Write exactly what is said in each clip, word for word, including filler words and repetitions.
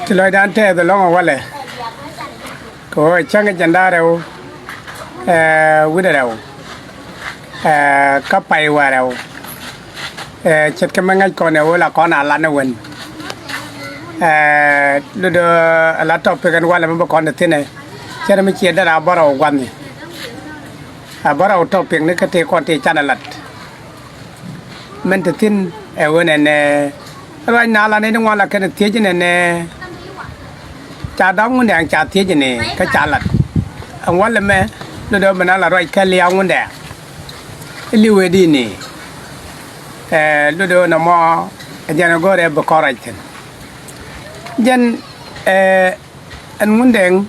Ti lɔcdan tɛɛth ɛlɔ̱ŋ ɛ walɛ. Kɛ ɣöö cäŋ ɛ jɛn da̱ŋ rɛw, ɛ, wi̱cdɛ rɛw, ɛ, kä pay wäl rɛw. Ɛ, ce̱tkɛ mi ŋäc kɔn ɛ ɣöö la kɔn a lan ɛ wen. Ɛ, lotdɛ, ɛ, la topic ɛn walɛ mi bi kɔn te thi̱n ɛ. Cɛ rɛ mi ciɛ dee a bärɔw gua̱thni. A bärɔw topic ni kä tëë kɔn tëë canɛ lat. Min te thi̱n ɛ ɣöö nɛnɛ ruac na la nɛy ti ŋuan la kɛn thiec nɛnɛ. Ca dɔ̱ŋ Ŋundɛŋ ca thiec ni kä ca lat. Ɛn walɛ mɛ lotdɛ mi na la ruac kä lia̱a̱ Ŋundɛŋ. I̱ li̱w ëë di̱i̱ni. Ɛ, lotdɛ nɔmɔ ɛ jɛn ɛ go̱rɛ bi kɔn ruac thi̱n. Jɛn, ɛ, ɛn Ŋundɛŋ.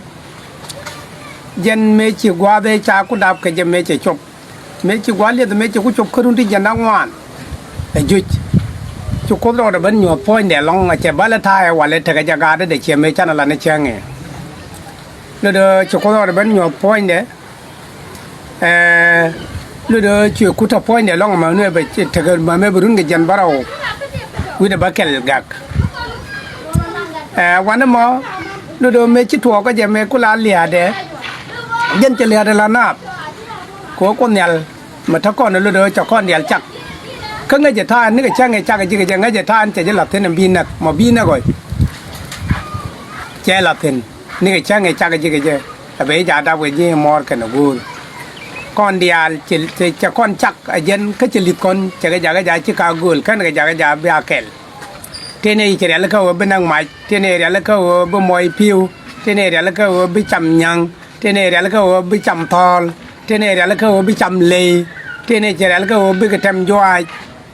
Jɛn mëë ci gua̱a̱th ëë ca ku dap kɛ jɛ mëë cɛ cop. Mëë ci gua̱a̱th liɛth mëë cɛ ku cop kä run ti jiɛn da̱ŋ ŋuan. Ɛ juc. Ci Kuoth rɔɔdɛ ben nyuɔ̱th puɔ̱nydɛ ɛlɔ̱ŋ, a cɛ bälɛ ta̱a̱ ɛ walɛ tekɛ jɛ gaatdɛ dee ciɛ mëë canɛ la ni cäŋ ɛ. Lotdɛ ci Kuoth rɔɔdɛ ben nyuɔ̱th puɔ̱nydɛ. Ɛ, lotdɛ cuɛ ku tɔ puɔ̱nydɛ ɛlɔ̱ŋ, mɛ nuɛ bɛ tekɛ mɛ mëë bi run kɛ jiɛn bärɔw. Wi̱cdɛ bä kɛl gak. Ɛ, wanɛ mɔ lotdɛ mëë ci tuɔɔk kä jɛ mëë ku la lia̱a̱dɛ. Jɛn cɛ lia̱a̱dɛ la naath. Kɛ ɣöö Kuoth Nhial mɛ te kɔn ɛ lotdɛ cɛ kɔn diaal cak. Kä ŋäcɛ ta̱a̱ nikɛ cäŋ ɛ cak ɛ ji̱ kɛ jɛ, ŋäcɛ ta̱a̱ cɛ ji̱ la̱th thi̱n ɛn bi näk, mɔ bi näk ɣɔc. Cɛ la̱th thi̱n nikɛ cäŋ ɛ cak ɛ ji̱ kɛ jɛ. Ɛ bɛ i̱ jaat dap kɛ ji̱ muɔɔr kɛnɛ guur. Kɔn diaal cɛ, cɛ, cɛ kɔn cak ɛ jɛn kä cɛ li̱th kɔn cɛ kɛ jakä jaa ci ka gööl kɛn kɛ jakä jaa bia kɛl. Tëë nɛy cɛ rialikä ɣöö bi näk mac, tëë nɛy rialikä ɣöö bi muɔc pi̱w, tëë nɛy rialikä ɣöö bi cam nya̱ŋ, tëë nɛy rialikä ɣöö bi cam thɔɔl, tëë nɛy rialikä ɣöö bi cam ley, tëë nɛy cɛ rialikä ɣöö bikɛ tɛm juaac.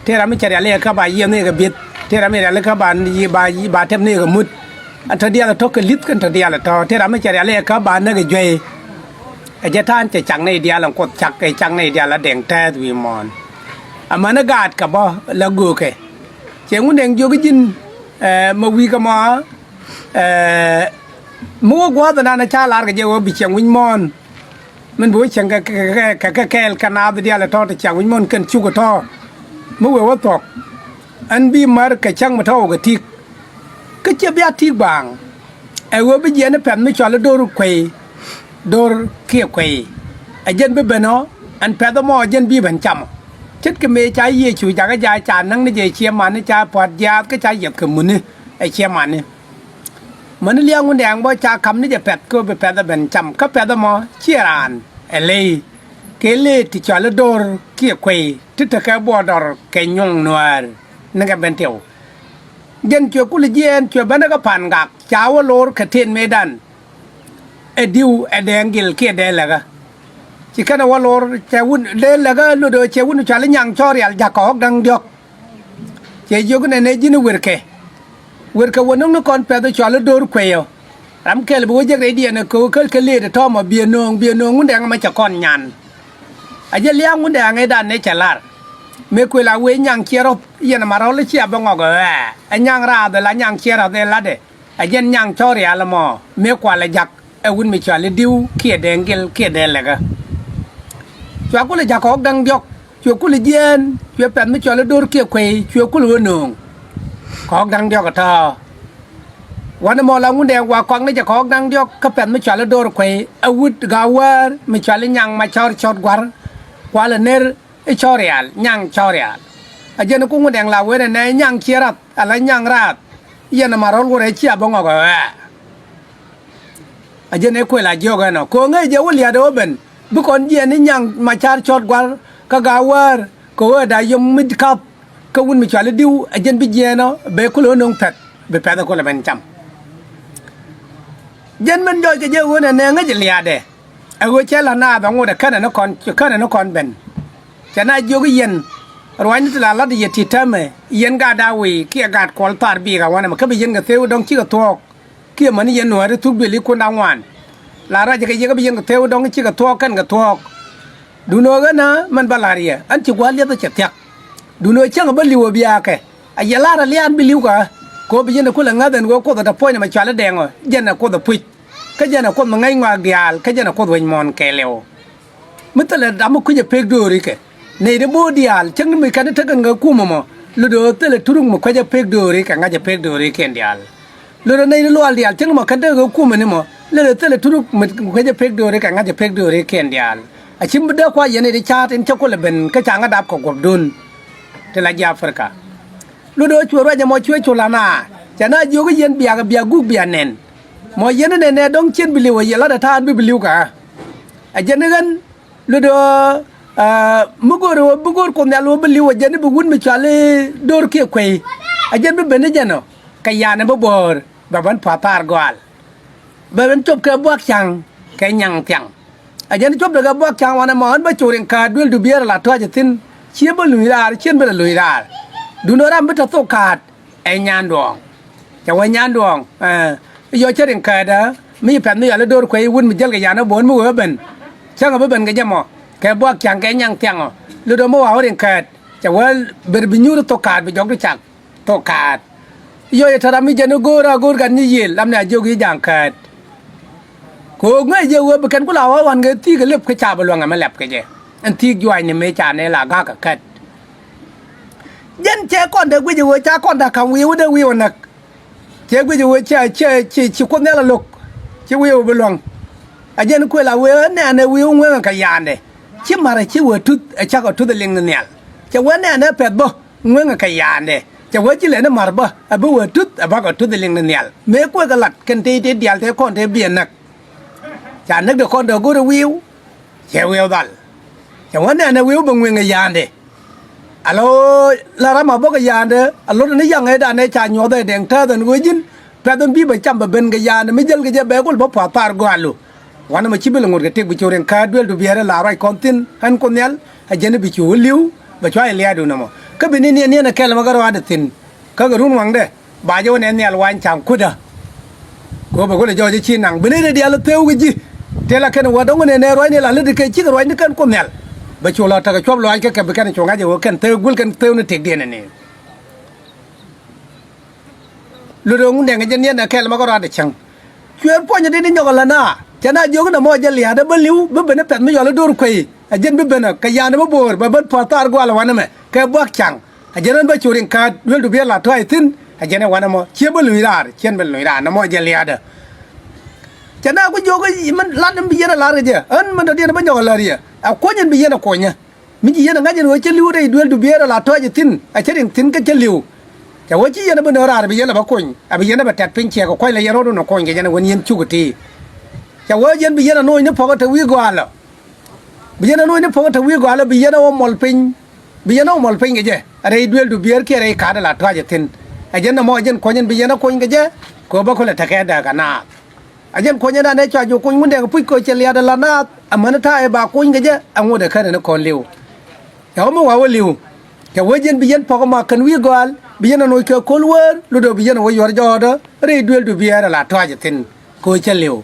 Tëë ram mi cɛ rialikä ba yiɛth ni kɛ bi̱th, tëë ram mi rialikä ba, ba, ba tɛm ni kɛ mut. Ɛn tɔ diaal ɛ tɔ̱ kɛ li̱th kɛn tɔ diaal ɛ tɔ̱, tëë ram mi cɛ rialikä ba näk kɛ juey. Ɛ jɛ ta̱a̱n cɛ cak nɛy diaal ɛn Kuoth cak, ɛ cak nɛy diaal a dɛŋ tɛɛth wi̱i̱ muɔ̱ɔ̱n. Amäni gaat kɛ bä la göökɛ. Cɛ Ŋundɛŋ jiök ji̱n, ɛ, mɛ wi̱i̱ kɛ mɔ, ɛ, mi wä gua̱a̱th ɛnan ca lar kɛ jɛ ɣöö bi ciɛŋ wi̱c muɔ̱ɔ̱n. Min bi wä cieŋ kɛ, kɛ, kɛ, kɛ, kɛ kɛɛl kɛ naath diaal ɛ tɔ̱ ti ciaŋ wi̱c muɔ̱ɔ̱n kɛn cuk ɛ tɔ̱. Mi wëë wä thuɔ̱k. Ɛn bi mär kɛ cäŋ mi tɔ̱ wä kɛ ti̱i̱k. Kä ciɛ bia ti̱i̱k baaŋ. Ɛ ɣöö bi jiɛɛn i̱ pɛ̈th mi cɔal i̱ do̱r kuey. Do̱r kiɛ kuey. Ɛ jɛn bi ben ɔ, ɛn pɛ̈th ɛmɔ ɛ jɛn bi ben cam ɔ. Ce̱tkɛ mëë ca Yecu jakä jaa ca näk ni jɛ ciɛ mani ca pua̱t jiaath kä ca yiɛth kɛ muni ɛ ciɛ mani. Mäni lia̱a̱ Ŋundɛŋ bä ca ka̱m ni jɛ pɛ̈th kä bi pɛ̈th ɛ ben cam kä pɛ̈th ɛmɔ ciɛ raan ɛ ley. Kɛ lëë ti cɔal i̱ do̱r kiɛ kuey ti tekɛ buɔɔdɔr kɛ nyuɔ̱ŋ nuäär. Nikɛ ben tiɛw. Jɛn cuɛ kulɛ jiɛɛn cuɛ ben ɛ kä pa̱a̱n gak ca wä lo̱r kɛ tëën mëëdan. Ɛ di̱w ɛ dɛɛŋ gil kiɛ dɛɛŋ läkä. Ci kɛn ɛ wä lo̱r cɛ wun dɛɛŋ läkä lotdɛ cɛ wun cɔal i̱ nyaŋ cɔɔr rial jakä ɣɔ̱k da̱ŋ diɔ̱k. Cɛ jiök nɛnɛ ji̱n i̱ werkɛ. Werkɛ wä no̱ŋ ni kɔn pɛ̈th i̱ cɔal i̱ do̱r kuey ɔ. Ram kɛl bi wä jek rɛydiɛn ɛ köök kä kɛ lëët ɛ tɔ̱mɔ biɛ nööŋ biɛ nööŋ Ŋundɛŋ ɛmɛ cɛ kɔn nyan. A jɛ lia̱a̱ Ŋundɛŋ ɛ dan nɛ cɛ lar. Mëë kuël a wee nyaŋ ciɛ rɔth yɛn ɛma rɔl i̱ cia bä ŋɔk ɛ ɣɛɛ ɛ nyaŋ raath ɛ la nyaŋ ciɛ rath ɛ latdɛ. A jɛn nyaŋ cɔɔr rial ɛmɔ mëë kual ɛ jak. Ɛ wut mi cɔal i̱ di̱w kiɛ dɛɛŋ gil kiɛ dɛɛŋ läkä. Cua kulɛ ja̱k kɔɔk da̱ŋ diɔ̱k cuɛ kulɛ jiɛɛn cuɛ pɛ̈th mi cɔal i̱ do̱r kiɛ kuey cuɛ kulɛ wä nööŋ. Kɔɔk da̱ŋ diɔ̱k ɛ tɔ̱. Wanɛ mɔ la Ŋundɛŋ wa kɔak ni jɛ kɔɔk da̱ŋ diɔ̱k kä pɛ̈th mi cɔal i̱ do̱r kuey ɛ wut ga̱a̱ wäär mi cɔal i̱ nyaŋ ma cɔr cɔt gua̱r. Kualɛ ner i̱ cɔr rial nyaŋ cɔr rial. A jɛn i̱ ku Ŋundɛŋ la wen ɛ nɛ nyaŋ ciɛ rath ala nyaŋ raath. Yɛn ɛma rɔl wurɛ cia bä ŋɔk ɛ ɣɛɛ. A jɛn ëë kuël a jiɔk ɛnɔ kɛ ɣöö ŋäc jɛ wä lia̱a̱dɛ wä ben bi kɔn jiɛɛn ni nyaŋ macar cɔt gua̱r kä ga̱a̱ wäär kɛ ɣöö da yom mi ka̱p. Kä wun mi cual i̱ di̱w a jɛn bi jiɛɛn ɔ bɛ kulɛ wä no̱ŋ pɛ̈th bi pɛ̈th ɛ kulɛ ben cam. Jɛn min jɔc kɛ jɛ ɣöö nɛ nɛ ŋäc lia̱a̱dɛ. Ɛ ɣöö cɛ la̱t naath ɛ ŋot ɛ känɛ ni kɔn känɛ ni kɔn ben. Cɛ na jiök i̱ yɛn ruaacni ti la la̱t yɛ ti täämɛ yɛn gaat Da̱a̱ wi̱i̱ kiɛ gaat Kuɔl Thar Biik a wanɛ mɛ kä bi yɛn kɛ theu dɔ̱ŋ cikɛ thuɔ̱ɔ̱k. Kiɛ mäni yɛn nuääri thuk duëli kun da̱ŋ ŋuan. La ruacɛ kɛ yɛ kä bi yɛn kɛ theu dɔ̱ŋ cikɛ thuɔ̱ɔ̱k kɛn kɛ thuɔ̱ɔ̱k. Duundɛ ɣöö ɣän ɛ mɛn bä la̱r yɛ ɣän ci gua̱a̱th liɛth ɛ cɛ thia̱k. Duundɛ ɣöö cäŋ ɛ bä li̱w ɛ biaakɛ a yɛ la̱r ɛ liaan bi li̱w kä ɣä. Kɛ ɣöö bi yɛn ɛ kulɛ ŋäth ɛn ɣöö Kuoth ɛ te puɔ̱ny ɛmɛ cual i̱ dɛŋ ɔ jɛn ɛ Kuoth ɛ puc. Kä jɛn ɛ Kuoth mi ŋäc ŋɔak diaal kä jɛn ɛ Kuoth wec muɔ̱ɔ̱n kɛɛliw. Mi thilɛ ram mi kui̱c ɛ pek döörikɛ nɛy ti bo̱o̱r diaal cäŋ mi kɛn tekɛn kɛ kum ɛmɔ. Lot ɣöö thilɛ turuk mi kuec ɛ pek döörikɛ ŋa̱c ɛ pek döörikiɛn diaal. Lotdɛ nɛy ti luaal diaal cieŋ mɔ kɛn tekɛ kumɛ ni mɔ lotdɛ thilɛ turuk mi kuecɛ pek do̱ri kɛ ŋa̱cɛ pek do̱ri kiɛn diaal. A ci mi dee kua yɛn i̱ ti ca̱a̱t in cä kulɛ ben kä ca ŋä dap kɛ guɔ̱pdun. Ti la ji̱ Africa. Lotdɛ ɣöö cuɛ ruac ɛmɔ cuɛ cu la̱t na. Ca na jiök i̱ yɛn biak biak guk bia nɛn. Mɔ yɛn inɛnɛ dɔ̱ŋ cien bi li̱w ɛ yɛ la̱tdɛ ta̱a̱t bi bi li̱w kɛ ɣä. Ɛ jɛn ni ɣän lotdɛ ɣöö mi go̱o̱r ɣöö bi go̱o̱r Kuoth Nhial ɣöö bi li̱w ɛ jɛn ni bi wut mi cɔal i̱ do̱r kiɛ kuey. Ɛ jɛn bi ben ni jɛn ɔ kɛ ya̱a̱n ɛ bi bo̱o̱r bɛ ben pua̱th thaar gɔaal. Bɛ ben cop kɛ buak ca̱ŋ kɛ nyaŋ thiaŋ. Ɛ jɛn cop dɛ kɛ buak ca̱ŋ wanɛ mɔ ɣän bä cok riŋ ka̱a̱t duël dubiɛɛr ala tua̱c ɛ thi̱n. Cië bä luny raar cien bä lɛ luny raar. Duundɛ ram bi te thok ka̱a̱t ɛ nyanduɔɔŋ. Cɛ wee nyanduɔɔŋ i̱ yɔ cä riŋ käätdä mi ci pɛ̈th mi yɔal i̱ do̱r kuey wut mi jäl kɛ yan ɛ bo̱o̱n mi wee ben. Cäŋ ɛ bi ben kɛ jɛ mɔ kɛ buak ca̱ŋ kɛ nyaŋ thiaŋ ɔ. Lotdɛ mi wa̱a̱ wä riŋ käät cɛ wee ber bi nyuur i̱ thok ka̱a̱t bi jɔk ti cak thok ka̱a̱t. I̱ yɔ yɛ te ram mi jɛn i̱ go̱o̱r a go̱o̱r gat ni yiëël ram ni a jiök i̱ ja̱a̱ŋ käät. Kɛ ɣöö ŋäc jɛ wee bi kɛn ku la wä wan kɛ thi̱i̱k ɛ lep kä ca bi luäŋ ɛmɛ lɛp kɛ jɛ. Ɛn thi̱i̱k juaacni mëë ca nɛy la ga̱a̱k kɛ kät. Jɛn cɛ kɔn dee guic ɛ ɣöö ca kɔn dee ka̱m wi̱i̱ wä dee wi̱i̱ wä näk. Cɛ guic ɛ ɣöö cɛ cɛ ci ci Kuoth Nhial ɛ lo̱k ci wi̱i̱ wä bi luäŋ. A jɛn kuël a wee nɛɛnɛ wi̱i̱ wä ŋueŋɛ kɛ ya̱a̱ndɛ. Ci ma̱rɛ ci wee tuth ɛ cakɔ tuth ɛ liŋ ni nhial. Cɛ wee nɛɛnɛ pɛ̈th bä ŋueŋɛ kɛ ya̱a̱ndɛ. Cɛ wee ci lɛni ma̱r bä ɛ bi wee tuth ɛ bakɔ tuth ɛ liŋ ni nhial. Mëë kuëëkɛ lat kɛn tëë tëë diaal tëë kɔn tëë biɛ näk. Ca näk dee kɔn dee go̱r ɛ wi̱i̱ wä. Cɛ wi̱i̱ wä dhal. Cɛ wä nɛnɛ wi̱i̱ wä bɛ ŋueŋ ɛ ya̱a̱ndɛ. Alo la ram a bä kɛ ya̱a̱ndɛ a lot ni yaŋ ɛ danɛ ca nyuɔth ɛ dɛŋ tääth ɛn ɣöö ji̱n. Pɛ̈th ɛn bi bɛ cam bɛ ben kɛ ya̱a̱ndɛ mi jäl kɛ jɛ bɛ gol bä pua̱th thaar gɔaalu. Wanɛ mɛ ci bi lɛ ŋot kɛ tëk bi cu riŋ ka̱a̱t duel du biɛɛrɛ la ruac kɔn thi̱n ɣän Kuoth Nhial. A jɛn bi cu wä li̱w bɛ cua yɛ lia̱a̱du nɔmɔ kä bi ni niɛn niɛn ɛ kɛl mɛ kɛ rɔaadɛ thi̱n. Kä kɛ run waŋdɛ ba jɛ wä nɛ nhial wany ca̱ŋ kutdä. Kɛ ɣöö bɛ kulɛ jɔɔc i̱ ci naŋ bi ni rɛ diaal theu kɛ ji̱. Tëë la kɛn wä dɔ̱ŋ nɛ nɛ ruacni la lätdi kɛ cikɛ ruacni kɛn Kuoth Nhial. Bɛ cu la tekɛ cuɔp lɔaac kä kɛ bi kɛn cuɔ̱ŋ ŋa̱c ɛ ɣöö kɛn theu guil kɛn theuni tëkdiɛn ɛni. Lut ɣöö ŋun dɛŋ jɛ niɛn ɛ kɛl mɛ kɛ ruaadɛ cäŋ. Cuɛɛr puɔ̱nyɛ dee ni nyɔk ala na cɛ na jiök inɛ mɔ jɛ lia̱a̱dä bä li̱w bi ben i̱ pɛ̈th mi yɔl i̱ do̱r kuey. A jɛn bi ben ɛ kɛ ya̱a̱n i̱ bä bo̱o̱r bɛ ben pua̱th thaar gua̱a̱l ɛ wanɛ mɛ kɛ buak ca̱ŋ. A jɛn ɣän bä cu riŋ ka̱a̱t duel du biɛl la tua̱a̱c thi̱n. A jɛn ɛ wanɛ mɔ ciɛ bä luny raar ciɛn bä luny raar nɛ mɔ jɛ lia̱a̱dä. Cɛ na ku jiök i̱ mɛn lat in bi yɛn ɛ la̱r kɛ jɛ ɣän mɛn dɔ̱diɛn bä nyɔk ɛ la̱r yɛ. A kuɔ̱ny in bi yɛn ɛ kuɔ̱nyä. Mi ci yɛn ɛ ŋa̱c in ɣöö cä li̱w rɛy duel du biɛɛr ɛ la tua̱a̱c thi̱n a cä riŋ thi̱n kä cä li̱w. Cɛ wee ci yɛn ɛ bi nöör raar bi yɛn ɛ bä kuɔny a bi yɛn ɛ bɛ tɛt piny ciɛk ɛ kua̱c la yɛn rɔɔdun ɛ kuɔny kɛ jɛn ɛ wen yɛn cuk ɛ ti̱i̱. Cɛ wee yɛn bi yɛn ɛ no̱o̱c ni puɔ̱kä te wi̱i̱ gɔaalä. Bi yɛn a nuɔ̱c ni puɔ̱ŋ te wi̱i̱ gɔaalä bi yɛn a wä mɔl piny. Bi yɛn a wä mɔl piny kɛ jɛ a rɛy duël du biëër kiɛ rɛy ka̱a̱t ala tua̱cɛ thi̱n. Ɛ jɛn nɔmɔ ɛ jɛn kuɔ̱ny in bi yɛn a kuɔ̱ny kɛ jɛ. Kɛ ɣöö bä kulɛ tekɛ dääk a naath. Ɛ jɛn kuɔ̱ny in an ɛ cua jɛ kuɔ̱ny wundɛ kɛ puc kɛ ɣöö cɛ lia̱a̱t ala naath amäni ta̱a̱ ɛ ba kuɔ̱ny kɛ jɛ. Aŋot ɛ känɛ ni kɔn li̱w. Cɛ wä mi wa̱a̱ wä li̱w. Cɛ wee jɛn bi yɛn puɔ̱k ɛ ma kän wi̱i̱ gɔaal bi yɛn a nuɔ̱c kɛ ko̱l wëër lotdɛ bi yɛn a wä yuɔr jɔɔtdä rɛy duël du biëër ala tua̱cɛ thi̱n. Kɛ ɣöö cɛ li̱w.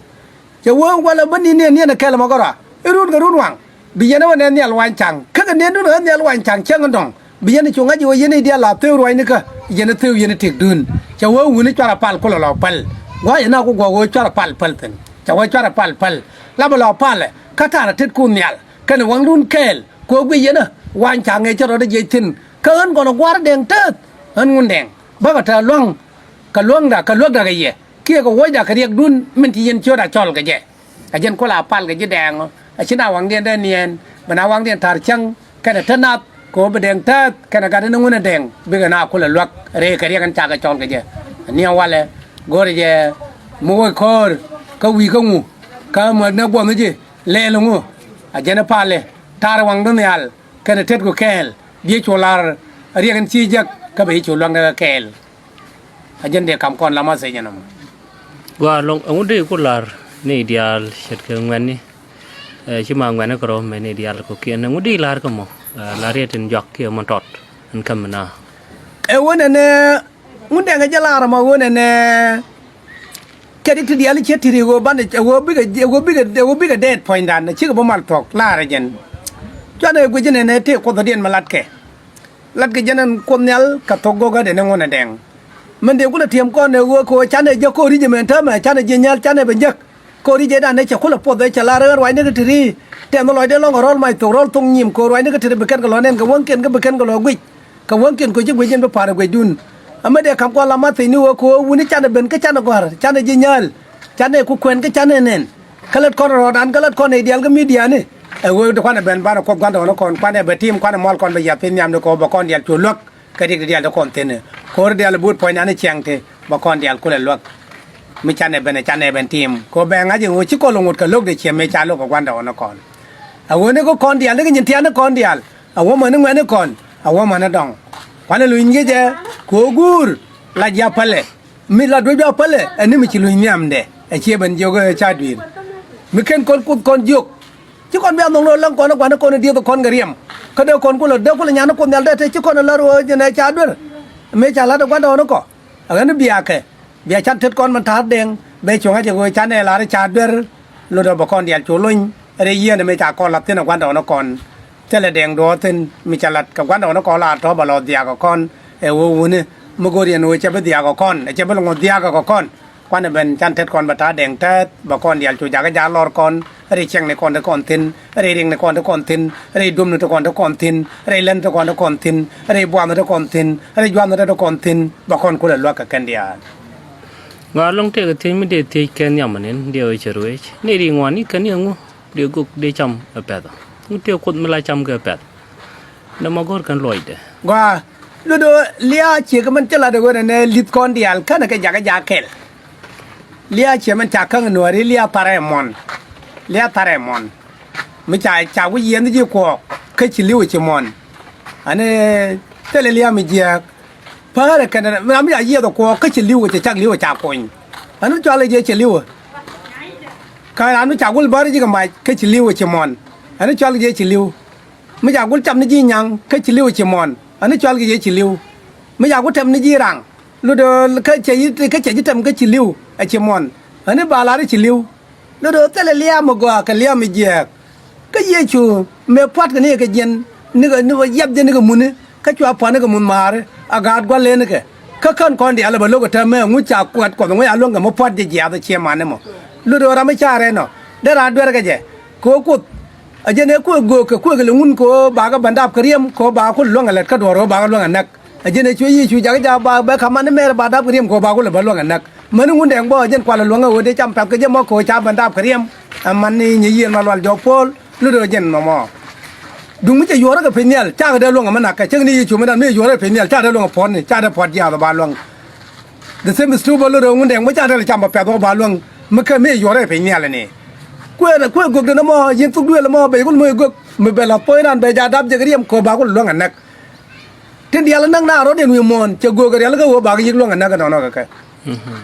Cɛ wee walɛ bä ni̱n niɛn niɛn ɛ kɛl ɛmɔ gɔ̱rä i̱ run kɛ run waŋ. Bi yɛn ɛ wä nɛn nhial wa̱ny ca̱ŋ kä kɛ nɛn dun ɛ nhial wa̱ny ca̱ŋ cäŋ in dɔ̱ŋ. Bi yɛn ɛ cu ŋa̱c ɛ wä yɛn i̱ diaal la thëëu ruaacni kä yɛn ɛ thëëu yɛn i̱ tëkdun. Cɛ wee wuni cuarɛ pal kulɛ lɔ päl. Gua̱a̱c ɛ na ku guɔ wee cuarɛ pal päl thi̱n cɛ wee cuarɛ pal päl. La bɛ lɔ palɛ kä ta̱rɛ tetkun nhial kɛnɛ waŋdun kɛɛl. Kɛ wee guic yɛn ɛ wa̱ny ca̱ŋ ɛ cä rɔɔdɛ jiɛc thi̱n kä ɣän kɔn ɛ gua̱r dɛŋ tääth. Ɣän ŋun dɛŋ bäkɛ tɛ̈th lua̱ŋ kɛ luäŋda kɛ luäkda kɛ yɛ. Kiɛ kɛ wuɔ̱cda kɛ riɛkdun min ci yɛn ciötda cɔl kɛ jɛ. Ɛ jɛn ku la pal kɛ ji̱ dɛɛŋ ɔ. Ɛ ci na waŋdiɛn dee niɛɛn bɛ na waŋdiɛn ta̱r cäŋ kɛnɛ te nath kɛ ɣöö bi dɛŋ tääth kɛnɛ gat in ŋun ɛ dɛŋ bikɛ na kulɛ luäk rɛy kɛ riɛk in cakɛ cɔl kɛ jɛ. Ɛ niɛŋ walɛ go̱rɛ jɛ mi wä ko̱o̱r kä wi̱i̱ kä ŋu kä mätnɛ guɔ̱nh ji̱ lɛɛl ŋu. Ɛ jɛn i̱ palɛ ta̱r waŋdä nhial kɛnɛ tetku kɛɛl biɛ cu la̱r riɛk in ci jek kä bɛ ci cu luäŋdɛ kɛ kɛɛl. A jɛn dee kam kɔn la ma thec ɛn ɔmɔ. Gua lɔŋ ɛŋu dee ku la̱r ni diaal ce̱tkɛ ŋuɛ̈tni. Ɛ, ci ma ŋuɛ̈tni kɛ rɔ mɛ ni diaal kɔ̱kiɛn ɛŋu dee la̱r kä mɔ. Ɛ, la̱r yɛ tin jɔak kiɛ mɔ tɔt ɛn käm na. Ɛ ɣöö nɛnɛ ŋun dɛŋ ɛ jɛ la̱r ɛmɔ ɣöö nɛnɛ. Kɛ dik ti diaal cɛ ti̱ri ɣöö banɛ ɣöö bikɛ ɣöö bikɛ ɣöö bikɛ dɛɛt puɔ̱nydan cikɛ bä mal thuɔ̱k la̱r ɛ jɛn. Cuanɛ guic nɛnɛ tëë kuothädiɛn mi latkɛ. Latkɛ jɛn ɛn Kuoth Nhial kɛ thok gɔ̱kä dee ni ŋun ɛ dɛŋ. Min dee kulɛ tiɛm kɔn ɛ ɣöö kɛ ɣöö canɛ jek ko̱ri jɛ mɛn täämɛ canɛ ji̱ nyal canɛ bɛ jek. Ko̱ri jɛ danɛ cɛ kulɛ puɔth ɛ cɛ lar ɣän ruacni kä te ri. Tɛn lɔcdɛ lɔ̱ŋ kɛ rɔl mac thok rɔl thok nyim kɛ ɣöö ruacni kä te ri bi kɛn kɛ lɔ nɛn kɛ wäŋkiɛn kä bi kɛn kɛ lɔ guic. Kɛ wäŋkiɛn kɛ ɣöö ci guic jɛn bi pa̱a̱r ɛ guicdun. Amä dee ka̱m kɔn la math thi̱n ni ɣöö kɛ ɣöö wuni canɛ ben kä canɛ gɔ̱a̱r, canɛ ji̱ nyääl, canɛ ku kuɛn kä canɛ nɛn. Kä lät kɔn rɔɔdan kä lät kɔn nɛy diaal kä midiani. Ɛ ɣöö ti kuanɛ ben banɛ Kuoth Gua̱ndɔɔŋnikɔn, kuanɛ bɛ tim, kuanɛ mual kɔn bɛ yiath piny nhiamni kɛ ɣöö bɛ kɔn diaal cu luäk. Kä riɛk ti diaal ti kɔn thi̱n ɛ. Ko̱r diaal i̱ buut puɔ̱nydani ciɛŋ ti bɛ kɔn diaal kulɛ luäk. Mi canɛ ben ɛ canɛ ben tim kɛ ɣöö bɛ ŋa̱c in ɣöö ci kɔn lɛ ŋot kɛ lo̱k dee ciɛ mëë ca lo̱k kɛ Gua̱ndɔɔŋnikɔn. A ɣöö ni kä kɔn diaal ni kä nyin tianikɔn diaal, a wä mäni ŋuɛ̈nikɔn, a wä mäni dɔ̱ŋ. Kuanɛ luny ŋi̱cɛ kɛ ɣöö guur la ji̱ a pälɛ. Mi la duec bia pälɛ ɛ ni mi ci luny nhiamdɛ ɛ ciɛ ben jiök ɛ ca dui̱r. Mi ken kɔn Kuoth kɔn jiök. Ci kɔn bia nhɔŋ ni ɣöö läŋ kɔn ɛ gua̱nikɔn ɛ diëëth kɔn kɛ riɛm. Kä dee kɔn kulɛ dee kulɛ nyan ni Kuoth Nhial dee te ci kɔn ɛ lär ɣöö jɛn ɛ ca duer. Mëë ca la̱t ɛ Gua̱ndɔɔŋnikɔ. Ɛ ɣän biakɛ bia can tet kɔn min ta̱a̱r dɛŋ bɛ cuɔ̱ŋ a jɛ ɣöö canɛ lar ca duer. Lot ɔ bɛ kɔn diaal cu lony rɛy yieen mëë ca kɔn la̱th thi̱n ɛ Gua̱ndɔɔŋnikɔn. Thilɛ dɛŋ duɔ̱ɔ̱r thi̱n mi ca la̱t kɛ Gua̱ndɔɔŋnikɔn la tɔ̱ bɛ lɔ dhiaakɛ kɔn ɛ ɣöö wuni mi go̱o̱r yɛn ɣöö cɛ bi dhiaakɛ kɔn ɛ cɛ bi lɛ ŋuɔ̱th dhiaakɛ kɛ kɔn. Kuanɛ ben can tet kɔn bɛ ta̱a̱ dɛŋ tɛth bɛ kɔn diaal cu jakä jaak lɔr kɔn rɛy ciɛŋnikɔn ti kɔn thi̱n rɛy riɛknikɔn ti kɔn thi̱n rɛy duɔ̱mni ti kɔn ti kɔn thi̱n rɛy län ti kɔn ti kɔn thi̱n rɛy buathni ti kɔn thi̱n rɛy juathni ti kɔn thi̱n bɛ kɔn kulɛ luäk kɛ kɛn diaal. Ŋɔaa lɔŋ tëëkɛ thiec mi dee thiec kɛ nhiam ɛn dee ɣöö cɛ ruëëc ni riŋ wan i̱ kɛn i̱ ɛŋu dee gök dee cam ɛ pɛ̈th ŋu tëë Kuoth mi la cam kɛ pɛ̈th. Nɛ ma gɔ̱r kɛn luɔcdɛ. Gɔaa, luɔt ɣöö liaa ciek mɛn cä lat ɛ ɣöö nɛnɛ li̱th kɔn diaal känɛ kɛ jakä jaak kɛl. Liaa ciek mɛn ca käŋ nuääri liaa tharɛ muɔ̱n. Liaa tharɛ muɔ̱n. Mi ca ca wi̱c yiɛn ji̱ kuɔɔk kä ci li̱w ɛ ci muɔ̱n. Ani thilɛ liaa mi jiääk. Päärɛ kɛn ram mi ca yiɛth ɛ kuɔɔk kä ci li̱w ɛ cɛ cak li̱w ɛ ca kony. Ani cual ɛ jɛ cɛ li̱w ɛ. Kä ram mi ca gul bäri ji̱ kɛ mac kä ci li̱w ɛ ci muɔ̱n. Ani cual ɛ jɛ ci li̱w. Mi ca gul cam ni ji̱ nyaŋ kä ci li̱w ɛ ci muɔ̱n. Ani cual kɛ jɛ ci li̱w. Mi ca gul tɛm ni ji̱ raŋ. Lotdɛ kä cɛ ji̱ kä cɛ ji̱ tɛm kä ci li̱w ɛ ci muɔ̱n. Ani ba lar i̱ ci li̱w. Lotdɛ thilɛ liaam mi gɔaa kɛ liaam mi jiääk. Kä Yecu mëë pua̱tkɛ ni kɛ jiɛn ni kɛ ni kɛ yiap jɛ ni kɛ muni kä cua pua̱n ni kɛ mun ma̱a̱ri a gaat gua̱l len kɛ. Kä kän kɔn diaal ɛ bɛ lo̱k ɛ täämɛ ŋu ca kuat Kuɔth ŋu ca luäŋ kɛ mi pua̱t jɛ jiaath ɛ ciɛ man ni mɔ. Lotdɛ ram mi ca rɛn ɔ dee raan duerkɛ jɛ kɛ ɣöö Kuoth. A jɛn ɛ kuëë göök kɛ kuëëk lɛ ŋun kɛ ɣöö bakɛ bändap kɛ riɛm kɛ ɣöö bakɛ kulɛ luäŋ ɛ lät kä duɔ̱ɔ̱r ɣöö bakɛ luäŋ ɛ näk. A jɛn ɛ cuɛ Yecu jakä jaak ba bɛ ka̱m man ni mɛɛr ba dap kɛ riɛm kɛ ɣöö bakɛ kulɛ bä luäŋ ɛ näk. Mäni ŋun dɛŋ bä ɛ jɛn kualɛ luäŋ ɛ ɣöö dee cam pɛ̈th kɛ jɛ mɔ kɛ ɣöö ca bändap kɛ riɛm. Ɛ man ni nyi yiëël ma lual jɔk puɔl lut ɣöö jɛn mɔmɔ. Duŋ mi cɛ yuɔ̱ɔ̱rä kɛ piny nhial cakɛ dee luäŋ ɛ mi nakä cäŋ ni Yecu mi dan mi cɛ yuɔ̱ɔ̱rä kɛ piny nhial cakɛ dee luäŋ ɛ puɔ̱n ni cakɛ dee puɔ̱t jiaath ɛ ba luäŋ. The same is true bä lot ɣöö ŋun dɛŋ bä ca te lɛ cam bä pɛ̈th ɣä ba luäŋ mi kä mi yuɔrɛ piny nhial ni. Kuëë kuëë gök den mɔ yin thuk duëël mɔ bɛ yikul mɔ yik gök mi bɛ lath po̱y ran bɛ ja dap jek riɛm kɔ ba kul luäŋ a näk. Tin diaal näk na rɔ̱diɛn wi̱i̱ muɔ̱ɔ̱n cɛ gök rial kä ɣöö ba kɛ yik luäŋ a näk nɔnɔ kɛ kɛ.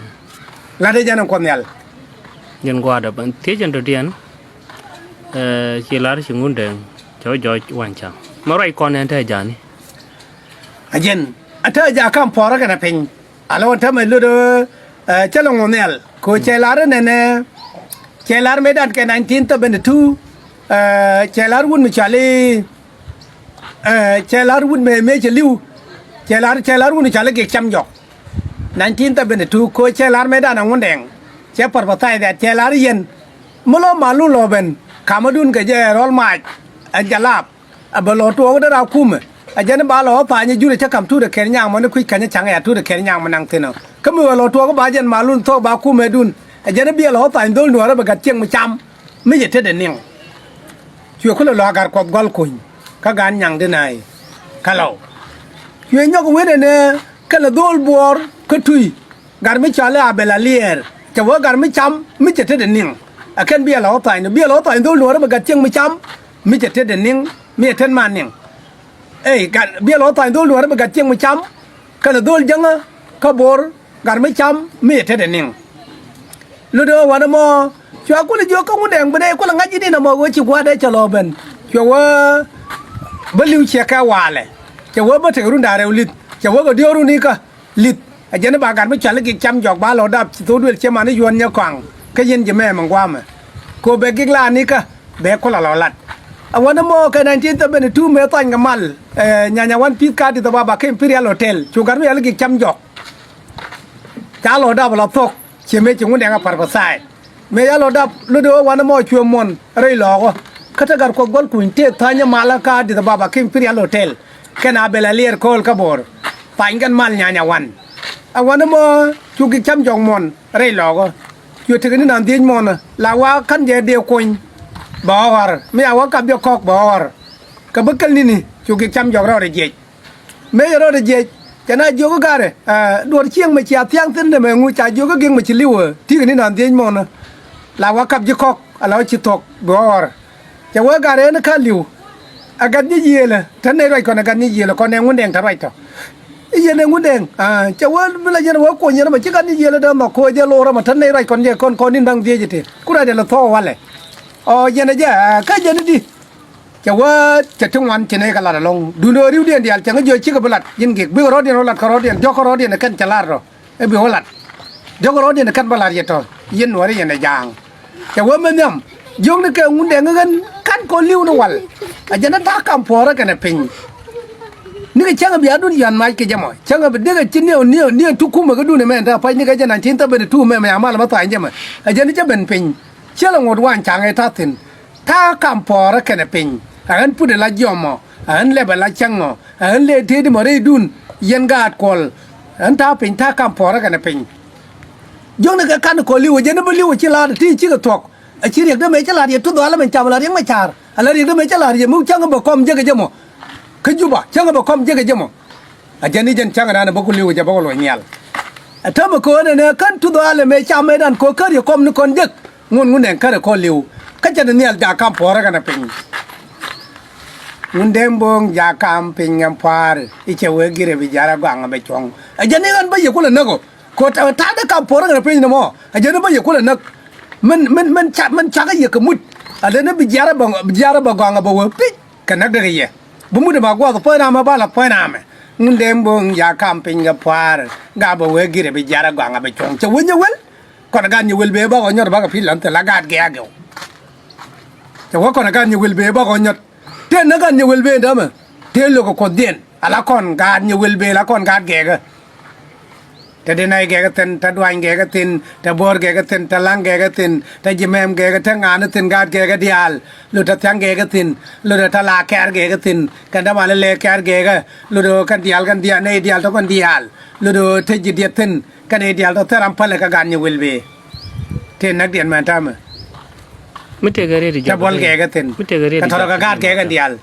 Lat i̱ jɛn in kuɔth nhial. Jɛn gua̱a̱dɛ bä thiec ɛn dɔ̱diɛn. Ci lar ci ŋun dɛŋ cɛ wä jɔɔc wa̱ny ca̱ŋ mɛ ruac kɔn ɛn te ja̱a̱ni. A jɛn a te ja̱a̱ kam pɔrä kɛnɛ piny. Alɔ wä tämɛ lotdɛ cä lɛ ŋuɔ̱th nhial kɛ ɣöö cɛ lar inɛnɛ. Cɛ lar mëëdan kɛ nineteen seventy two. Cɛ lar wut mi cɔal i̱ cɛ lar wut mëë mëë cɛ li̱w. Cɛ lar cɛ lar wut mi cɔal i̱ Gi̱k Cam Jɔk. Nineteen seventy two kɛ ɣöö cɛ lar mëëdan a Ŋundɛŋ. Cɛ pärpäthay that cɛ lar i̱ yɛn mi lɔ malun lɔ ben kamädun kɛ jɛ rɔl mac. Ɛ jalap. A bɛ lɔ tuɔɔk derɛ a kumɛ. A jɛn ba lɔ tha̱a̱ny jurɛ cä ka̱m tuut ɛ kɛn nyaŋ mɔ ni kui̱c käny ca̱ŋ ɛ a tuut ɛ kɛn nyaŋ mɔ naŋ thi̱n ɔ. Kä mi wä lɔ tuɔɔk ba jɛn malun thok ba kumɛ dun. A jɛn bi ɛ lɔ tha̱a̱ny dhol nuäärä bɛ gat cieŋ mi cam. Mi cɛ tetdɛ niŋ. Cuɛ kulɛ lɔ a gat kuɔth gɔl kuny. Kä gat nyaŋ di naac. Kä lɔw. Cuɛ nyɔk wen ɛnɛ kɛ lɛ dhol buɔɔr kä tui. Gat mi cɔal i̱ Abɛl Aliɛɛr cɛ wä gat mi cam mi cɛ tetdɛ niŋ. Ɛ kɛn bi ɛ lɔ wä tha̱a̱ny ni bi ɛ lɔ wä tha̱a̱ny dhol nuɔ̱ɔ̱rä bɛ gat cieŋ mi cam mi cɛ tetdɛ niŋ mi cɛ tet man niŋ. Ey gat bi ɛ lɔ wä tha̱a̱ny dhol nuɔ̱ɔ̱rä bɛ gat cieŋ mi cam kɛnɛ dhol jäŋä kä bo̱r gat mi cam mi cɛ tetdɛ niŋ. Lotdɛ wanɛ mɔ cua kulɛ jiök kä Ŋundɛŋ bi dee kulɛ ŋa̱c ji̱ ni nɔmɔ ɣöö ci gua̱a̱r dee cɛ lɔ ben. Cua wä bä li̱w ciɛ kɛ walɛ cɛ wä bä tek run da̱ŋ rɛw li̱th cɛ wä kɛ diɔ̱ɔ̱k run ikä. Li̱th a jɛn i̱ ba gat mi cɔal i̱ Gi̱k Cam Jɔk ba lɔ dap ci thok duël cieman i̱ yuɔ̱n nyɛ kɔaŋ. Kä yɛn ji̱ mɛmɛ ŋuamɛ kɛ ɣöö bɛ Gi̱k la nikä bɛ kulɛ lɔ lat. A wanɛ mɔ kɛ nineteen seventy two mëë thɔny kɛ mal. Nyanya wan pi̱th ka di̱th ɛ ba ba kä Imperial Hotel cu gat mi cɔal i̱ Gi̱k Cam Jɔk. Ca lɔ dap la thok ciɛ mëë ci Ŋundɛŋ a pärpäthay. Mëë ca lɔ dap lotdɛ ɣöö wanɛ mɔ cuɛ muɔ̱n rɛy lɔɔkä. Kä te gat kuɔth gɔl kuny tëë tha̱a̱ny ɛ malä ka di̱th ɛ ba ba kä Imperial Hotel. Kɛn Abɛl Aliɛɛr kööl kä bo̱o̱r. Pany kɛn mal nyanya wan. A wan mɔ cu gik cam jɔk muɔn rɛy lɔɔkä. Cu tekɛ ni nan dhiec muɔn la wa kän jɛ dee kuny. Bɛ ɣɔr mi a wa kap jɛ kɔk bɛ ɣɔr. Kɛ bä käl nini cu gik cam jɔk rɔɔdɛ jiɛc. Mëë yɛ rɔɔdɛ jiɛc cɛ na jiök kä garɛ. Duɔr cieŋ mɛ cia thiaŋ thin dɛ mɛ ŋu ca jiök kä gik mɛ ci liwä ti̱i̱ kɛ ni nan dhiec muɔn. La wa kap ji̱ kɔk ala wa ci thuɔk bɛ ɣɔr. Cɛ wee gat ɛn kä li̱w. A gat nyic yiëëlä te nɛy ruac kɔn, a gat nyic yiëëlä kɔn ɛ Ŋundɛŋ te ruac tɔ. I̱ yɛn ɛ Ŋundɛŋ. Cɛ wee mi la yɛn wee kuɔny yɛn ɛmɔ ci gat nyic yiëëlä dee nhɔk koc jɛ loor ɛmɔ te nɛy ruac kɔn jɛ kɔn kɔn in da̱ŋ dhiec iti ku ruac ɛ lɛ thɔɔk walɛ. Ɔ yɛn ɛ jɛ kä jɛn i̱di. Cɛ wee cɛ ti ŋuan ci nɛy kɛ lat ɛlɔ̱ŋ duundɛ ɣöö ri̱wdiɛn diaal cɛ ŋä jiɔ cikɛ bi lat ji̱n gik bikɛ rɔ̱diɛn wä lat kɛ rɔ̱diɛn diɔ̱k kɛ rɔ̱diɛn ɛ kɛn cɛ lat rɔ. Ɛ bi wä lat. Jɔkɛ rɔɔdiɛn kɛn bä lar yɛ tɔ yɛn nuɔri yɛn ɛ ja̱a̱ŋ. Cɛ wee mɛ nhiam jiökni kɛ Ŋundɛŋ ɣän ka̱n kɔ li̱w ni wal. A jɛn ɛ ta̱a̱ kam puɔ̱ɔ̱rä kɛnɛ piny. Nikɛ cäŋ bia dun yɔ̱a̱n mac kɛ jɛ mɔ cäŋ bi dikɛ ci niɛw niɛw niɛw ti kumɛ kä dun ɛmɛ ɛn ta̱a̱ pa̱c nikɛ jɛ nineteen seventy two mɛ mɛ amal mɛ tha̱a̱ny jɛ mɛ. A jɛn ɛ cä ben piny. Ciɛ lɛ ŋot wa̱a̱n ca̱ŋ ɛ ta̱a̱ thi̱n. Ta̱a̱ kam puɔ̱ɔ̱rä kɛnɛ piny. A ɣän put ɛ la jiɔmɔ. A ɣän lɛp ɛ la cäŋɔ. A ɣän lëë tëëdi mɔ rɛydun. Yɛn gaat kuɔl. Ɣän ta̱a̱ piny ta̱a̱ kam puɔ̱ɔ̱rä kɛnɛ piny. Jiökni kɛ ka̱n kɔ li̱w ɛ jɛn i̱ bi li̱w ɛ ci la̱a̱t ɛ ti cikɛ thuɔ̱k. Ɛ ci riɛk dee mëë ci la̱a̱t yɛ tuth ɣalä mɛ cam la riɛk mɛ ca̱r ala riɛk dee mëë ci la̱a̱t yɛ mi cäŋ i̱ bɛ kɔm jek ɛ jɛ mɔ. Kä Juba cäŋ i̱ bɛ kɔm jek ɛ jɛ mɔ. A jɛn i̱ jɛn cäŋ i̱ dan ɛ bä ku li̱w ɛ jɛ bä ku luɔc nhial. Ɛ täämɛ köönɛ nɛ kän tuth ɣalä mɛ cam mëëdan kɔ kä riɛk kɔm ni kɔn jek. Ŋun Ŋundɛŋ kärɛ kɔn li̱w kä cɛ ni nhial jaak kam puɔ̱ɔ̱rä kɛnɛ piny. Ŋundɛŋ bo̱o̱ŋ jaak kam piny ŋɛm pua̱a̱r i̱ cɛ wee girɛ bi ja̱rä gɔaŋ ɛ bɛ cuɔ̱ŋ. Ɛ jɛn i̱ ɣän bä yɛ kulɛ näk ɔ. Kɛ ɣöö ta̱a̱ dee kam puɔ̱ɔ̱rä kɛnɛ piny ni mɔ. Ɛ jɛn i̱ bä yɛ kulɛ näk. Min min min ca min cakä yɛ kɛ mut. A leni bi jiarä bä bi jiarä bä gɔaŋ ɛ bɛ wee pi̱c kɛ näk dee kɛ yɛ. Bi mut ɛmɛ gua̱th puɔ̱ny ramɛ ba la puɔ̱ny ramɛ. Ŋundɛŋ bo̱o̱ŋ jaak kam piny kɛ pua̱a̱r. Gak bɛ wee girɛ bi jiarä gɔaŋ ɛ bɛ cuɔ̱ŋ cɛ wee nyɛ wel. Kɔn ɛ gat nyɛ wel bee bakɔ nyɔt bakɔ pi̱i̱ lan thil a gat gɛɛk ɛ ɣöö. Cɛ wee kɔn ɛ gat nyɛ wel bee bakɔ nyɔt. Tëë näk gat nyɛ wel bee dämɛ tëë lo̱kɛ kuɔthdiɛn ala kɔn gaat nyɛ wel bee la kɔn gaat gɛɛkä. Te Denay gɛɛkä thi̱n, te Duany gɛɛkä thi̱n, te Bo̱o̱r gɛɛkä thi̱n, te La̱ŋ gɛɛkä thi̱n, te Jimɛɛm gɛɛkä, te Ŋa̱a̱ni thi̱n, gaat gɛɛkä diaal. Lotdɛ Thiaŋ gɛɛkä thi̱n, lotdɛ te la Kɛɛr gɛɛkä thi̱n, kɛn dämaali lɛ Kɛɛr gɛɛkä. Lotdɛ kɛn diaal kɛn diaal nɛy diaal tɔ̱ kɛn diaal. Lotdɛ te ji̱ diɛt thi̱n kɛn nɛy diaal tɔ̱ thil ram pälɛ kɛ gaat nyɛ wel bee. Tëë näkdiɛn mɛn täämɛ. Mi tekɛ riet i̱ jɛ buɔl gɛɛkä thi̱n. Mi tekɛ riet i̱ jɛ tɔrɔ kɛ gaat gɛɛkä diaal.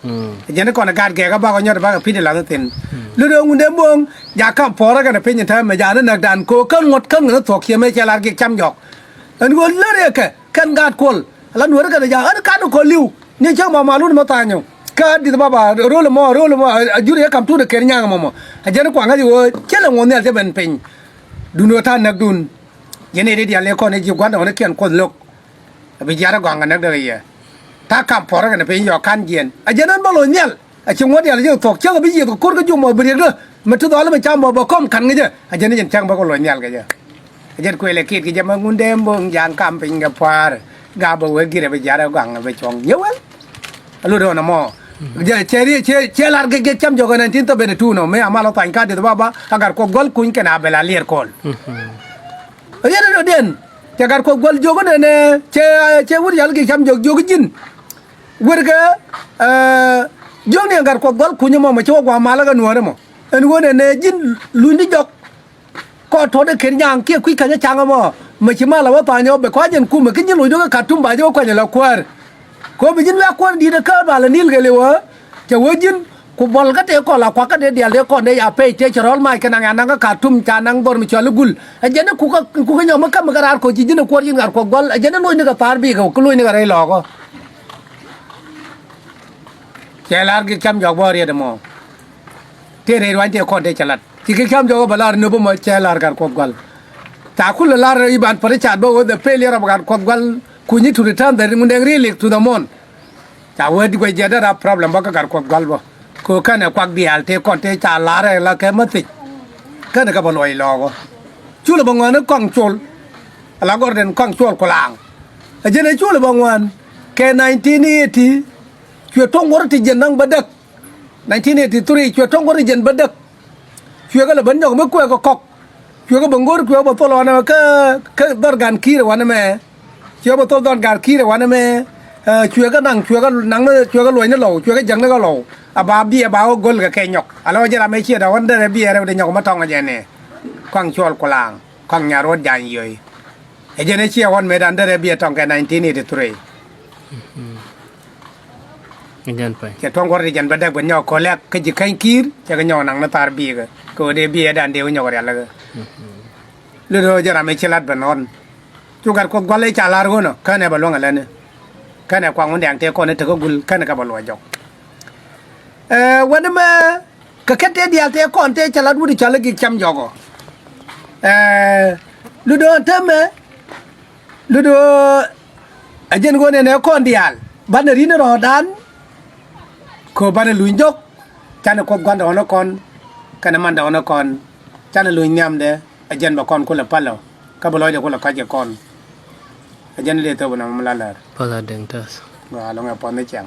Jɛn i̱ kɔn ɛ gaat gɛɛkä bakɔ nyɔt bakɔ pi̱t i̱ lath i̱ thi̱n. Luni ɣöö Ŋundɛŋ bo̱o̱ŋ jaak kam puɔ̱ɔ̱rä kɛnɛ piny in täämɛ jaak ni näk dan ko̱ kän ŋuɔ̱t kän ŋäni thuɔ̱k ciɛ mëë cɛ lar giɛk cam jɔk. Ɛn ɣöö lär yɛ kɛ kɛn gaat kuɔl. Ala nuɔ̱ɔ̱ri kɛnɛ jaak ɣän ka̱n i̱ kɔn li̱w ni cäŋ ma malun mɔ tha̱a̱nyɔ. Kä di̱th baba ro̱l mɔ ro̱l mɔ a jur yɛ kam tuut ɛ ker nyaŋ mɔmɔ. A jɛn i̱ kuaŋ ɣäc ɣöö cä lɛ ŋuɔ̱th nhial cä ben piny. Dun ɣöö ta̱a̱ näkdun. Yɛn i̱ di̱t yal i̱ kɔn i̱ ji̱ gua̱ndɔɔŋni kiɛn kuoth lo̱k. A bi jiarä gɔaŋ kɛ näk däk yɛ. Ta̱a̱ kam puɔ̱rä kɛnɛ piny yɔɔk ka̱n jiɛn a jɛn ɛn bä lo̱c nhial. A ci ŋuɔ̱t yal ji̱ thuɔ̱k cäŋ a bi yiëth kɛ ko̱r kä Jumɔ bi riɛkdä. Mɛ ti dhɔal mɛ cam bä bä kɔm ka̱n kɛ jɛ a jɛn i̱ jɛn cäŋ bä kɛ lo̱c nhial kɛ jɛ. A jɛn kuël ɛ kiɛt kɛ jɛ mɛ Ŋundɛŋ bo̱o̱ŋ ja̱a̱ŋ kam piny kɛ pua̱a̱r. Gak bä wee girɛ bi jiarä gɔaŋ bi cuɔ̱ŋ nyɛ wel. A lot ɣän ɛmɔ. Jɛ cɛ riɛ cɛ cɛ lar kɛ kɛ cam jɔk ɛ nineteen seventy two nɔ mëë a mal ɔ thany ka dieth baba a gat kuɔth gua̱l kuny kɛn a bɛ la liɛɛr kɔl. Riet in rɔ̱diɛn cɛ gat kuɔth gua̱l jiök inɛnɛ cɛ cɛ wut yal kɛ cam jiök jiök ji̱n. Wet kɛ jiök ni ɛ gat kuɔth gua̱l kuny ɛmɔ mɛ ci wä gua̱a̱ malä kɛ nuäär ɛmɔ. Ɛn ɣöö nɛnɛ ji̱n lunyni jɔk. Kɔɔt tɔ̱ dee ken nyaŋ kiɛ kui̱ ka̱nyä ca̱ŋ ɛmɔ mɛ ci malä wä tha̱a̱ny ɔ bɛ kɔac ɛn kumɛ kä nyin lo̱cdä kɛ Kartum ba jɛ wä kuany ɛ la kuäär. Kɛ ɣöö bi ji̱n wiak kuäär di̱i̱t ɛ kä bal ɛ nil kɛ liwä. Cɛ wee ji̱n ku buɔl kä tëë kɔn la kuak kä dee diaal dee kɔn dee ya pɛy tëë cɛ rɔl mac kɛ naŋ ya naŋ kä Kartum ca naŋ dhɔr mi cɔal i̱ gul. Ɛ jɛn i̱ kukä kukä nyɔm i̱ käm i̱ kä raar koc ci ji̱n i̱ kuɔr ji̱n gat kuɔth gua̱l ɛ jɛn i̱ lo̱cni kɛ thaar bikɛ kä lo̱cni kɛ rɛy lɔɔkä. Cɛ la̱r gi̱k cam jɔak bä riet ɛmɔ. Tëë rɛy ruany tëë kɔn tëë cɛ lat ci gi̱k cam jɔak bä la̱r nöp ɛmɔ cɛ la̱r gat kuɔth gua̱l. Ca kulɛ la̱r i̱ ban päri caat bä wee the failure of gat kuɔth gua̱l. Kuny i̱ to return the Ŋundɛŋ relic to the moon. Ca wee di guɛc jiɛt dee rap problem bä kä gat kuɔth gua̱l bä. Kɛ ɣöö kɛnɛ kuak diaal tëë kɔn tëë ca la̱rɛ la kɛ mäthic. Kɛnɛ kɛ bä luɔc lɔɔk ɣä. Culɛ bä ŋuan i̱ kɔaŋ col. Ala gɔr den kɔaŋ col kulaaŋ. Ɛ jɛn ɛ culɛ bä ŋuan kɛ nineteen eighty. Cuɛ to̱ŋ wär ti jiɛn naŋ bä däk. Nineteen eighty three cuɛ to̱ŋ wär ti jiɛn bä däk. Cuɛ kɛ lɛ bä nyɔk mi kuɛ kɛ kɔk. Cuɛ kɛ bä ŋo̱r cuɛ kɛ bä thol wanɛ mɛ kä kä dhɔr gan ki̱i̱rɛ wanɛ mɛ. Cuɛ bä thol dhɔr gan ki̱i̱rɛ wanɛ mɛ. Cuɛ kɛ naŋ cuɛ kɛ naŋ ni cuɛ kɛ luɔ̱c ni lɔw cuɛ kɛ jäk ni kɛ lɔw. A ba biɛ ba wä go̱l kɛ kɛ nyɔk. A lɔ jɛ ram ɛ ciɛ da ɣɔn derɛ biɛ rɛw de nyɔk mä tɔŋ jɛ nɛ. Kɔaŋ cuɔl kulaŋ. Kɔaŋ nyar wä jany yoi. Ɛ jɛn ɛ ciɛ ɣɔn mëë dan derɛ biɛ tɔŋ kɛ nineteen eighty-three. Ɛ jɛn pay. Cɛ tuɔŋ kuɔr di jɛn bɛ dɛk bɛ nyɔk kɔlɛk kä ji̱ käny ki̱i̱r cɛ kɛ nyɔk naŋ ni thar bi̱i̱kɛ. Kɛ wä dee biɛ dan dee wä nyɔk rialikä. Lotdɛ ɣöö jɛ ram ɛ ci lat ben ɣɔn. Cu gat Kuoth gua̱l i̱ ca la̱r ɣöönä känɛ bɛ luäŋ ɛ lätni. Känɛ kuaŋ wä diaŋ tëë kɔn i̱ tekä gul känɛ kɛ bɛ luɔc jɔk. Ɛ wän mɛ kɛ kɛn tëë diaal tëë kɔn tëë ca lat wut i̱ cɔl i̱ gik cam jɔk ɔ. Ɛ lotdɛ ɣöö täämɛ lotdɛ ɣöö ɛ jɛn ɣöö nɛnɛ kɔn diaal banɛ ri̱n rɔɔdan. Kɛ ɣöö banɛ luny jɔk canɛ Kuoth gua̱ndɛ ɣɔn ɛ kɔn kɛnɛ mandɛ ɣɔn ɛ kɔn. Canɛ luny nhiamdɛ. Ɛ jɛn bɛ kɔn kulɛ pälɔ kä bi lɔcdɛ kulɛ kɔc kɛ kɔn. Ɛ jɛn dee thop inɔ mi la lär. Pälä deŋ täth. Gɔaa lɔŋ ɛ puɔ̱th ni ciaŋ.